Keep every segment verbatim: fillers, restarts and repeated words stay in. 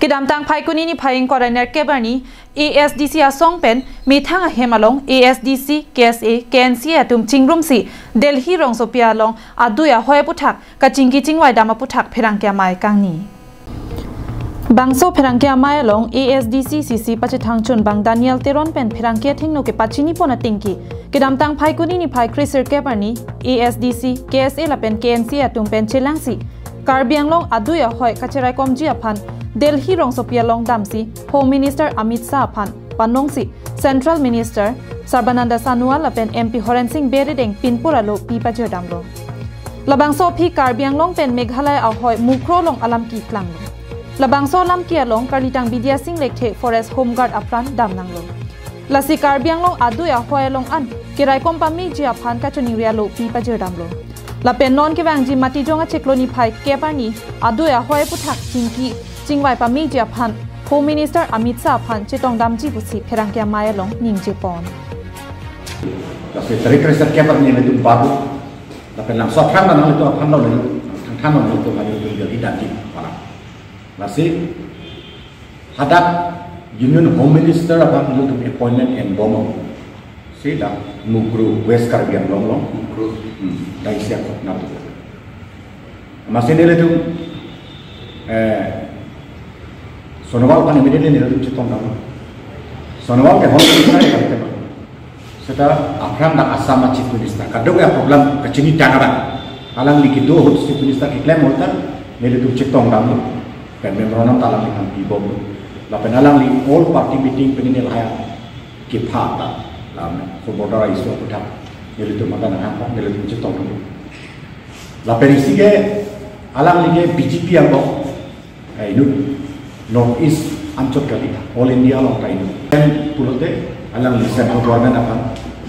Kedamtang Phaikuni niphai ingkoi ra nerkep arni A S D C asong pen methang ahem along A S D C, K S A, K N C A atum chingrumsi Delhi rongsopi along adui ahoi aputhak kachingki chingvai dam aputhak pherangke amei kangni. Bangso pherangke amei along A S D C C C pachethang chun bang Daniel Teron pen pherangke athengno kepachini pon atengke, kedamtang Phaikuni niphai kre sirkep arni A S D C, K S A lapen K N C A atum pen chelangsi Karbi Anglong adui ahoi kacheraikomji aphan Delhi rongsopi along damsi Home Minister Amit Shah aphan panongsi Central Minister Sarbananda Sonowal lapen M P Horen Sing Bey rideng pinpur alo pi pajirdamlo. Labangso aphi Karbi Anglong pen Meghalaya ahoi Mukroh along alam keklanglo. Labangso alam ke along karlitang Bidya Sing Lekthe Forest Home Guard apran damnanglo. Lasi Karbi Anglong adui ahoi along an keraikom pameji aphan kachiningri alo pi pajirdamlo. Lapen non kevangji Matijong achiklo niphai kep arni adui ahoi aputhak chingki chingvai pameji aphan Home Minister Amit Shah aphan chetongdamji pusi pherangke amei along ningje pon. Lasi tarik kre sirkep arni nelitum baru. Lapen labangso aphrang nelitum aphan lo nelitum, thangthang lo nelitum, nelitum Delhi damji pala. Lasi hadak Union Home Minister aphan nelitum appointment enbom si dak Mukroh, West Karbi Anglong along. Mukroh. Hmm, dak isi akot natu. Amatsi nelitum, eh, Sonowal aphan immediately nelitum chetongdam. Sonowal ke Home Minister ya kali tema. Seta aphrang dak Assam a Chief Minister. Kadokave aproblem kachinitang abang. Alangli kedo ahut Chief Minister keklem ahut ta nelitum chetongdamlo. Pen memorandum ta alangliphan pibomlo. Lapen alangli all party meeting pen neli lahai kepha ta la me ko border issue aputhak nelitum mata nanghan ta nelitum chetongdamlo. Lapen isi ke alangli ke B J P angbong, eh, inut North East anchot kali, All India along ta inut. Pen pulote alangli central government aphan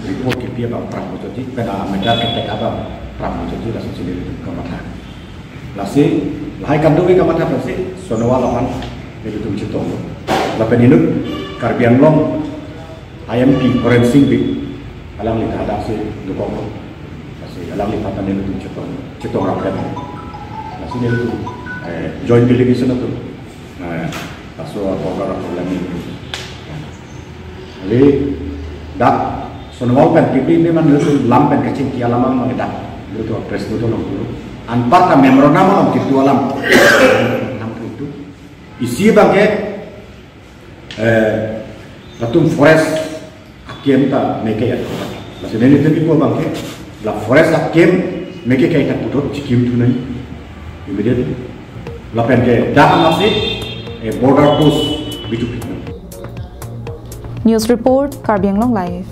report kepi abang prapjinji, pen a matter ketek abang prapjinji, lasi nelitum kamatha. Lasi lahai kadokave kamatha pensi Sonowal aphan nelitum chetonglo. Lapen inut Karbi Anglong I M P Horen Sing Bey, alangli ta hadaksi dokoklo. Lasi alangliphan ta nelitum chetong, chetongrap pen. Lasi nelitum, eh, joint delegation atum, eh, laso border problem ini. Jadi dak Sonowal pen P P ini man nelitum lam pen kachingki alam abang dak nelitum press meet along tulu. Anparta memorandum along kedo alam. Enam puluh itu. Isi abang ke, eh, latum forest akem ta meke ya. Lasi nelitum ipo abang ke la forest akem meke ke ta puthot chikim tunai immediately. Lapen ke dak amatsi, eh, border post bijuk. News report, Karbi Anglong Live.